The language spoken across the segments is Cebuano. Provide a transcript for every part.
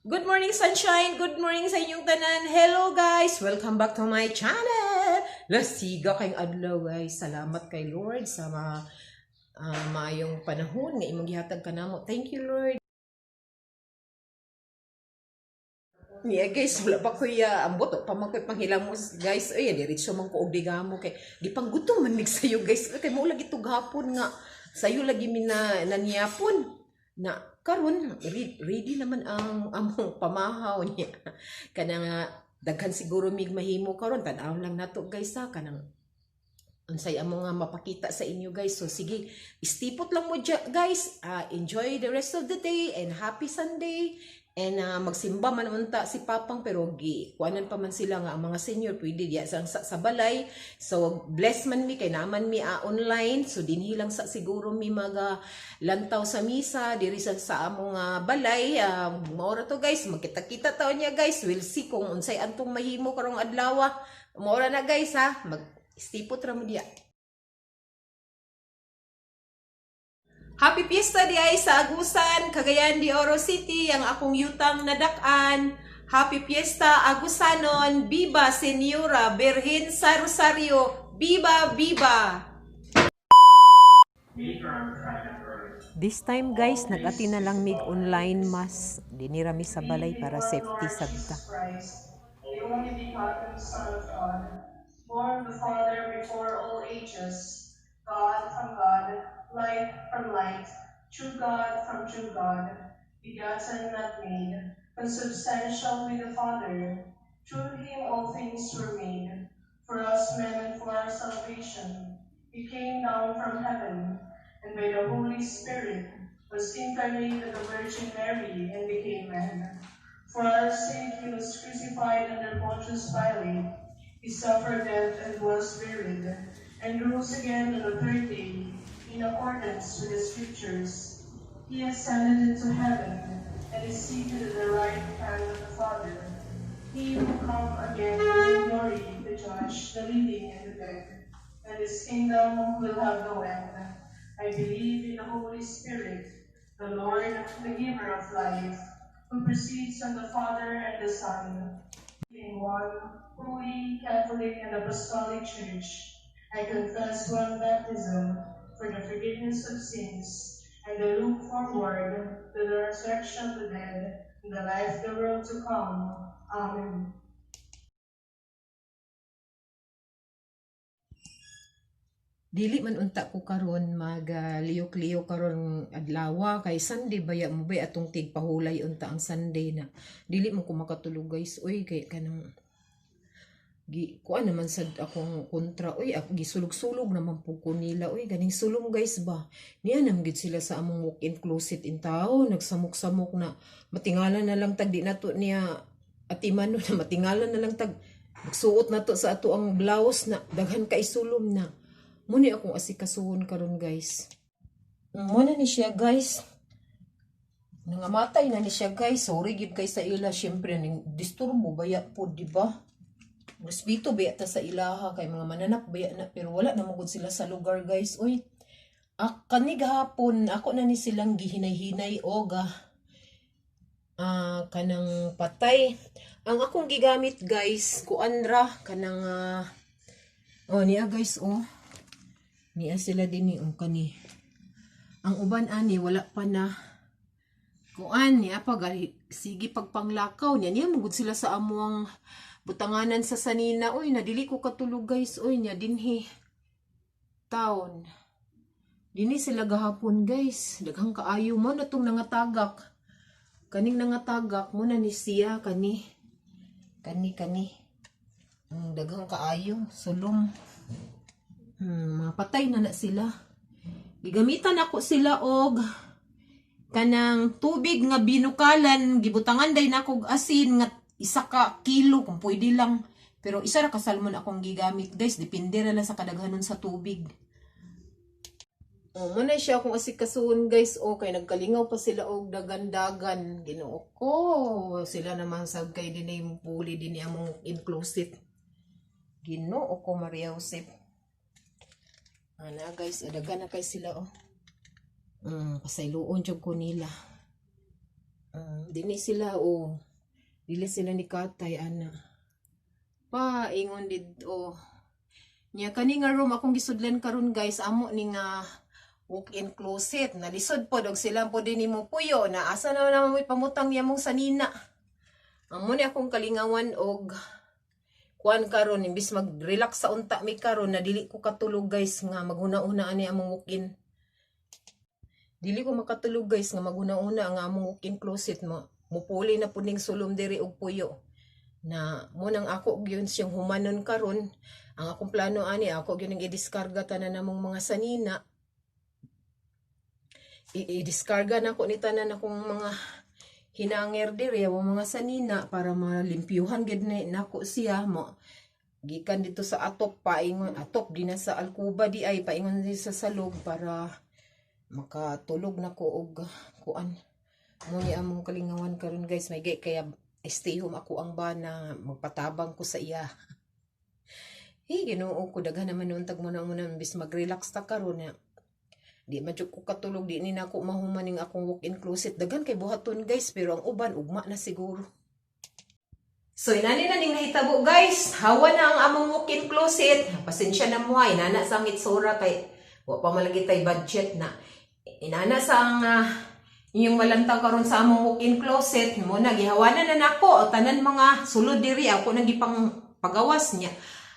Good morning, sunshine! Good morning sa inyong tanan! Hello, guys! Welcome back to my channel! Lasiga kayong adlaw, guys. Salamat kay Lord sa mga maayong panahon nga imong gihatag kanamo. Thank you, Lord. Niya guys, wala pa kuya ambot pa man ko'y panghilamos, guys. Ay, diretso man ko og digamo kay gipanggutom man mig sayo, guys. Kay mao lagi to gahapon nga sayo lagi mi na naniyapon. Na karon ready naman ang among pamahaw niya. Kanang daghan siguro mig mahimo karon, tan-aw lang nato, guys, ha, kanang unsay amo nga mapakita sa inyo, guys. So sige, istipot lang mo guys. Enjoy the rest of the day and happy Sunday. And magsimba man unta si Papang, pero gi kuanan pa man sila nga ang mga senior pwede diya sa balay. So bless man mi kay naman mi online. So dinhi lang sa siguro mi maga lantaw sa misa diri sa among balay. Mao ra to, guys. Magkita-kita taon niya, guys. We'll see kung unsay antong mahimo karong adlaw. Mao ra na, guys, ha. Mag istipot ra mo diya. Happy Fiesta di ay sa Agusan, Cagayan de Oro City, ang akong yutang nadak-an. Happy Fiesta Agusanon, Viva Senyora Birhen sa Rosario, Viva Viva! This time, guys, nag-ati na lang mig online mass. Dinira mi sa balay para safety sabta. Christ, the only begotten Son of God, born of the Father before all ages, God from God, light from light, true God from true God, begotten, not made, consubstantial with the Father. Through him all things were made. For us men and for our salvation, he came down from heaven, and by the Holy Spirit was incarnate of the Virgin Mary and became man. For our sake he was crucified under Pontius Pilate. He suffered death and was buried, and rose again on the third day, in accordance with the Scriptures. He ascended into heaven and is seated at the right hand of the Father. He will come again in glory to judge the living and the dead, and his kingdom will have no end. I believe in the Holy Spirit, the Lord, the giver of life, who proceeds from the Father and the Son, in one holy, Catholic, and Apostolic Church. I confess one baptism for the forgiveness of sins, and I look forward to the resurrection of the dead and the life of the world to come. Amen. Dili man unta ko karon mag liyok-liyok karon adlaw kay Sunday baya mo bay atong tigpahulay unta ang Sunday na. Dili mo ko makatulog, guys, uy, kay kanang gi kuan naman sad akong kontra, uy, ako gisulog-sulog naman pud ko nila, uy, ganing sulom, guys, ba niya nam gid sila sa among walk-in closet in tao nagsamok-samok na matingala na lang tag di nato niya atiman no, na matingala na lang tag magsuot na to sa ato ang blouse na daghan kay sulom na muni akong asikasuhon karon, guys. Mo na ni siya, guys. Nangamatay na ni siya, guys. Sorry gid kay sa ila, syempre ning disturbo baya po, di ba? Respeto baya ta sa ilaha kay mga mananap baya na, pero wala na magud sila sa lugar, guys. Uy, ak kani gahapon ako na ni silang gihinay-hinay og kanang patay. Ang akong gigamit, guys, kuan ra kanang oh, niya, guys, oh. Niya sila din ni, oh, kani. Ang uban ani wala pa na kuan niya pa gali sige pagpanglakaw niya niya mugud sila sa amuang butanganan sa sanina, oy, na dili ko katulog, guys, oy, niya dinhi town dinhi sila gahapon, guys. Daghang kaayo mo na tong nangatagak, kaning nangatagak mo na ni siya, kani kani kani. Daghang kaayo sulom. Mga patay na na sila. Gigamitan ako sila og kanang tubig nga binukalan, gibutangan day nako og asin nga 1 ka kilo kung pwede lang. Pero isa ra ka salmon akong gigamit, guys, depende ra lang sa kadaghanon sa tubig. Oh, mo na siya akong asikasuhon, guys. Okay, nagkalingaw pa sila og dagan-dagan. Ginoo ko. Sila naman sab kay dinay mo puli dinhi among in closet. Ginoo ko, Maria Josep. Ana, guys, dagan na kay sila, oh. Pasayloon jud ko nila. Dini sila oh. Dili sila ni Katay ana. Pa ingon didto. Nya kani nga room akong gisudlan karon, guys, amo ni nga walk-in closet. Nalisod pod og sila po din mo puyo na asa na naman mo'y pamutang niya mong sanina. Amo ni akong kalingawan og kuan karon, imbis mag-relax sa unta mi karon na dili ko katulog, guys, nga maghuna-una ani among walk-in. Dili ko makatulog, guys, nga maghuna-una nga among walk-in closet mo mupuli na puning sulom diri og puyo na mo nang ako gyud siyang humanon karon. Ang akong plano ani, ako gyud ang idiskarga tanan namong mga sanina. I-diskarga na ko ni tanan akong mga hinanger diri, ang mga sanina, para malimpyuhan gid ni nako siya mo gikan dito sa atop paingon atop di na sa alkuba di ay paingon di sa salog para makatulog na ko og kuan. Mo ni among kalingawan karon, guys. May gay kaya stay home ako ang bana, magpatabang ko sa iya. Hey, Ginoo ko, daghan naman noon tag mo na mo na bis mag-relax ta karon na di man jud ko katulog, di ni nako mahuman ning akong walk-in closet. Daghan kay buhaton, guys, pero ang uban ugma na siguro. So inani na ning nahitabo, guys. Hawa na ang among walk-in closet. Pasensya na mo ay inana sa ang itsura kay wa pa malagi tay budget na. Inana sa ang inyong malantaw karon sa among walk-in closet mo na gihawanan na nako tanan mga sulod diri, ako nang gipang pagawas niya.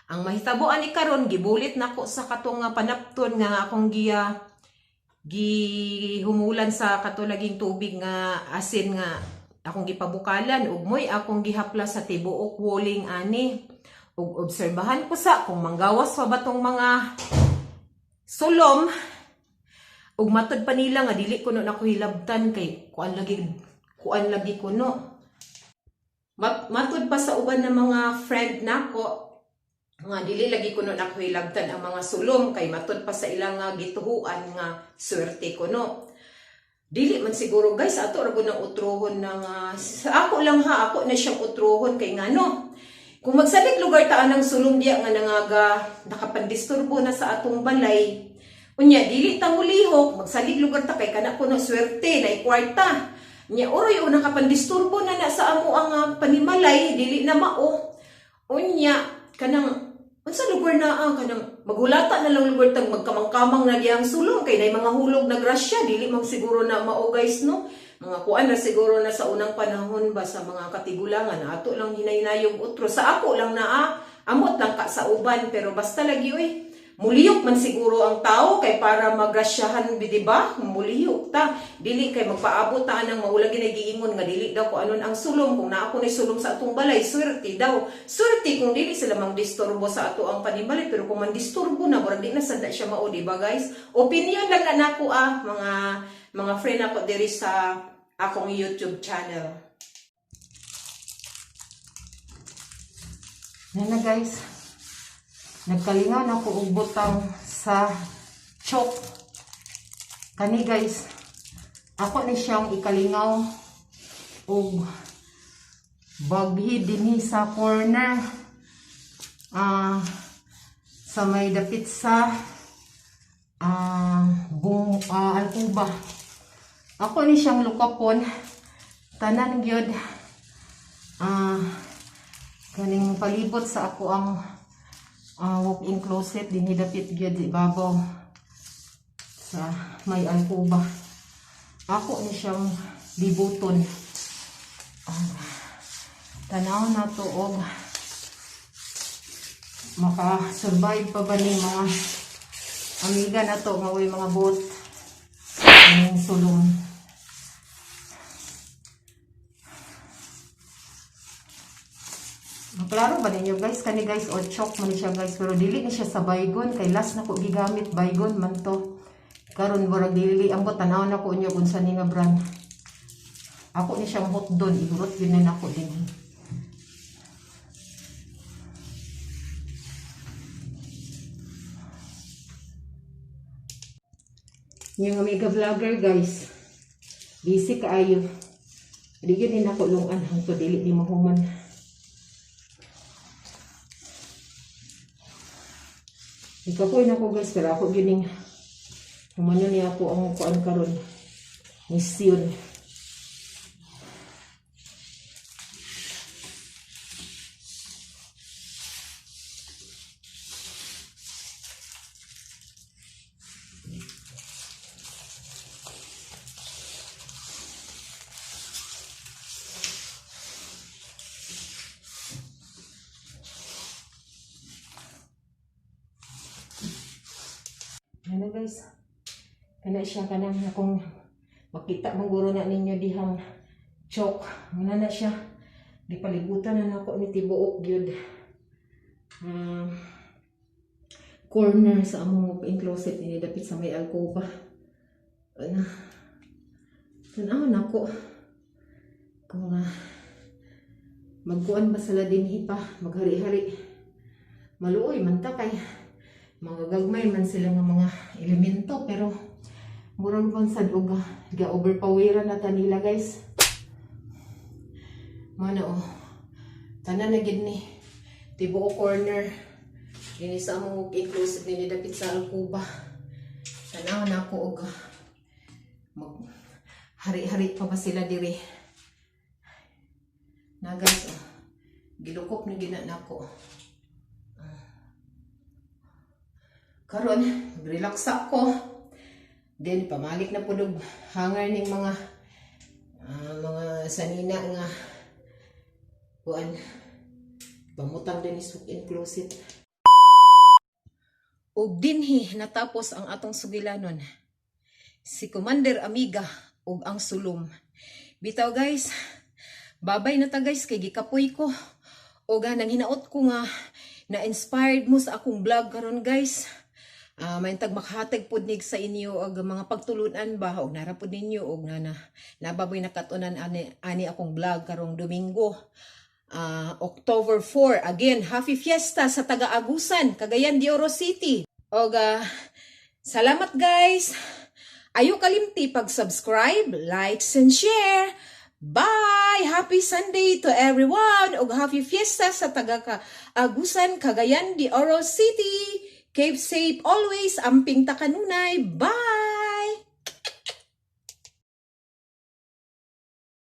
Ang mahitabo ani karon, gibulit nako sa katong nga panapton nga akong giya gihumulan sa kato laging tubig nga asin nga akong gipabukalan ug moy akong gihapla sa tibuok walling ani ug obserbahan ko sa kung manggawas pa ba tong mga sulom. Ug matod pa nila nga dili kuno nako hilabtan kay kuan lagi kuno. Matod pa sa uban ng mga friend nako nga dili lagi kuno nako hilabtan ang mga sulom kay matod pa sa ilang nga gituhuan nga swerte kuno. Dili man siguro, guys, ato ra gud ng utrohon na nga sa ako lang ha, ako na siyang utrohon kay ngano kung magsalig lugar taan ng sulom diya nga nangaga nakapandisturbo na sa atong balay, unya dili ta mulihok, magsalig lugar ta kay kana kuno swerte na ikwarta nya, oroy o nakapandisturbo na na sa amo ang panimalay, dili na mao. Unya kanang unsa lugar na kanang maghulata na lang lugar tag magkamang-kamang na diyang sulong kay nay mga hulog na grasya, dili man siguro na mao, guys, no? Mga kuan na siguro na sa unang panahon ba sa mga katigulangan, ato lang hinahinayog utro. Sa ako lang na amot lang ka sa uban, pero basta lagi oy muliyok man siguro ang tao kay para magrasyahan bi, di ba? Muliyok ta, dili kay magpaabot ta anang maulagi nagiingon nga dili daw ko anon ang sulom. Kung naa ko ni sulom sa atong balay, swerte daw. Swerte kung dili sila mang disturbo sa ato ang panimalay, pero kung mandisturbo na, murag di na sad na siya mao, di ba, guys? Opinion lang na nako mga friend ako diri sa akong YouTube channel. Nana, guys, nagkalingaw na ko og butang sa chalk. Kani, guys, ako ni siyang ikalingaw og baghi dinhi sa corner sa may dapit sa bung alkuba. Ako ni siyang lukapon tanan gyud kaning palibot sa ako ang walk-in closet dinhi dapit gyud ibabaw sa may alkuba. Ako ni siyang libuton. Tanaw na to og maka-survive pa ba ni mga amiga na to nga way mga boat ning sulong. Klaro ba ninyo, guys? Kani, guys, o chalk man siya, guys, pero dili ni siya sa baygon kay last na ko gigamit baygon man to. Karon murag dili ang tanaw na ko inyo kung sa ni nga brand. Ako ni siyang hot don, ihurot yun na nako din. Yung amiga vlogger, guys. Busy kaayo. Di gyud ni nako lungan hangtod dili ni mahuman. Ikapoy na ko, guys, pero ako gining humano niya ako ang kuan karon. Misyon. guys. Kana siya, kanang akong makita man guro na ninyo dihang chalk. Muna na siya. Gipalibutan na nako ni tibuok gyud. Corner sa among walk-in closet ini dapit sa may alcoba. Ano? Tanaw nako kung magkuan ba sila dinhi pa, maghari-hari. Maluoy man ta kay mga gagmay man sila nga mga elemento, pero murag man sad og ga overpoweran na ta nila, guys. Mana oh. Tanan na gid ni tibuok corner dinhi sa among walk-in closet dinhi dapit sa alcoba. Tanaw na ako og mag hari-hari pa ba sila diri. Na guys, oh. Gilukop na gina nako. Ah. Karon, relax ako. Then pamalik na pud og hanger ning mga sanina nga kuan, pamutang din is walk-in closet. Ug dinhi natapos ang atong sugilanon. Si Commander Amiga ug ang sulom. Bitaw guys, babay na ta guys, kay gikapoy ko. O ga nang hinaot ko nga na-inspired mo sa akong vlog karon, guys. Maintag makahatag pod nig sa inyo og mga pagtulunan ba, og nara pod ninyo og na, na nababoy nakatunan ani akong vlog karong Domingo. October 4 again, happy fiesta sa taga-Agusan, Cagayan de Oro City. Og salamat guys. Ayo kalimti pag-subscribe, likes and share. Bye! Happy Sunday to everyone! Ug happy fiesta sa taga Agusan, Cagayan de Oro City. Keep safe always. Amping ta kanunay. Bye!